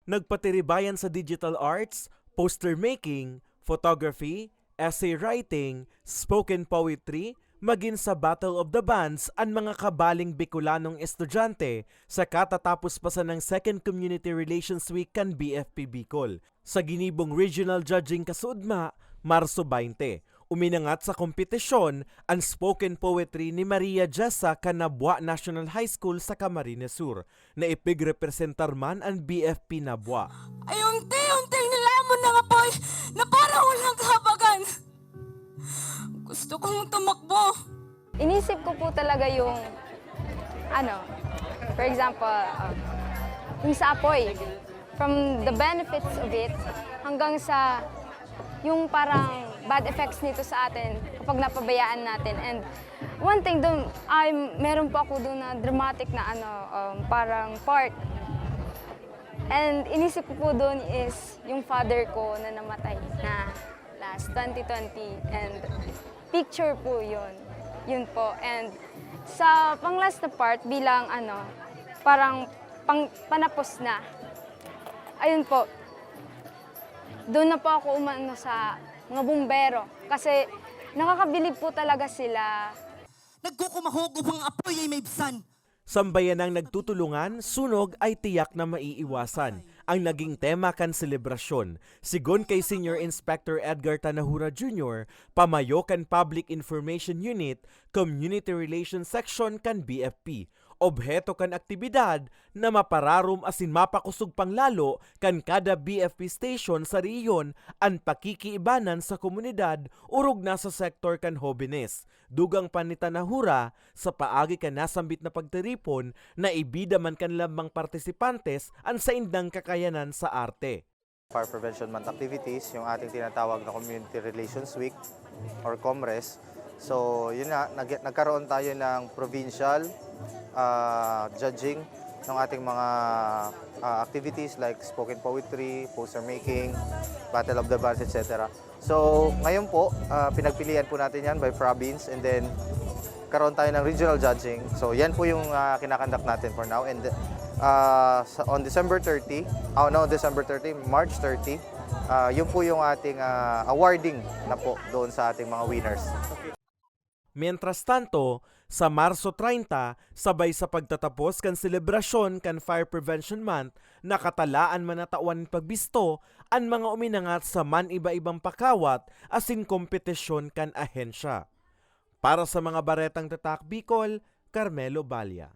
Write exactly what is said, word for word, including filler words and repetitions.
Nagpatiribayan sa digital arts, poster making, photography, essay writing, spoken poetry, magin sa Battle of the Bands an mga kabaling Bicolanong estudyante sa katatapos pa sanang Second Community Relations Week kan B F P Bicol. Sa ginibong Regional Judging Kasuodma, Marso twenty, uminangat sa kompetisyon an spoken poetry ni Maria Jessa kan Nabua National High School sa Camarines Sur. Naipigrepresentar man an B F P Nabua. Ay, unti-unting nilamon ng apoy na parang walang kahabagan. Gusto kong tumakbo. Inisip ko po talaga yung, ano, for example, um, yung sa apoy. From the benefits of it, hanggang sa yung parang bad effects nito sa atin kapag napabayaan natin. And one thing, dun, ay, meron po ako dun na dramatic na ano, um, parang part. And inisip ko po dun is yung father ko na namatay na last twenty twenty. And picture po yun. Yun po. And sa pang last na part, bilang ano, parang pang, panapos na. Ayun po. Doon na po ako umano sa mga bumbero. Kasi nakakabilib po talaga sila. Nagkukumahog upang apoy ay maibsan. Sambayanang nagtutulungan, sunog ay tiyak na maiiwasan. Ang naging tema kan selebrasyon, sigon kay Senior Inspector Edgar Tanahura Junior, pamayo kan Public Information Unit, Community Relations Section kan B F P. Obheto kan aktibidad na mapararom asin mapakosog panglalo kan kada B F P station sa rehiyon an pakikiibanan sa komunidad orog na sa sektor kan hobenes. Dugang pa ni Tanahura, sa paagi kan nasambit na pagtiripon, naibida man kan lambang partisipantes an saindang kakayanan sa arte. Fire Prevention Month activities, yung ating tinatawag na Community Relations Week or Comres. So, yun nga, nag-, nagkaroon tayo ng provincial, ah, judging ng ating mga, ah, activities like spoken poetry, poster making, battle of the bands, et cetera. So, ngayon po, ah, pinagpilian po natin yan by province, and then karoon tayo ng regional judging. So, yan po yung, ah, kinakandak natin for now. And, ah, sa, on December thirty, oh no, December thirty, March thirty, ah, yun po yung ating, ah, awarding na po doon sa ating mga winners. Mientras tanto, sa Marso treinta, sabay sa pagtatapos kan selebrasyon kan Fire Prevention Month, nakatalaan man na tawan nin pagbisto an mga uminangat sa man-iba-ibang pakawat asin kompetisyon kan ahensya. Para sa mga Baretang Tatak Bicol, Carmelo Balla.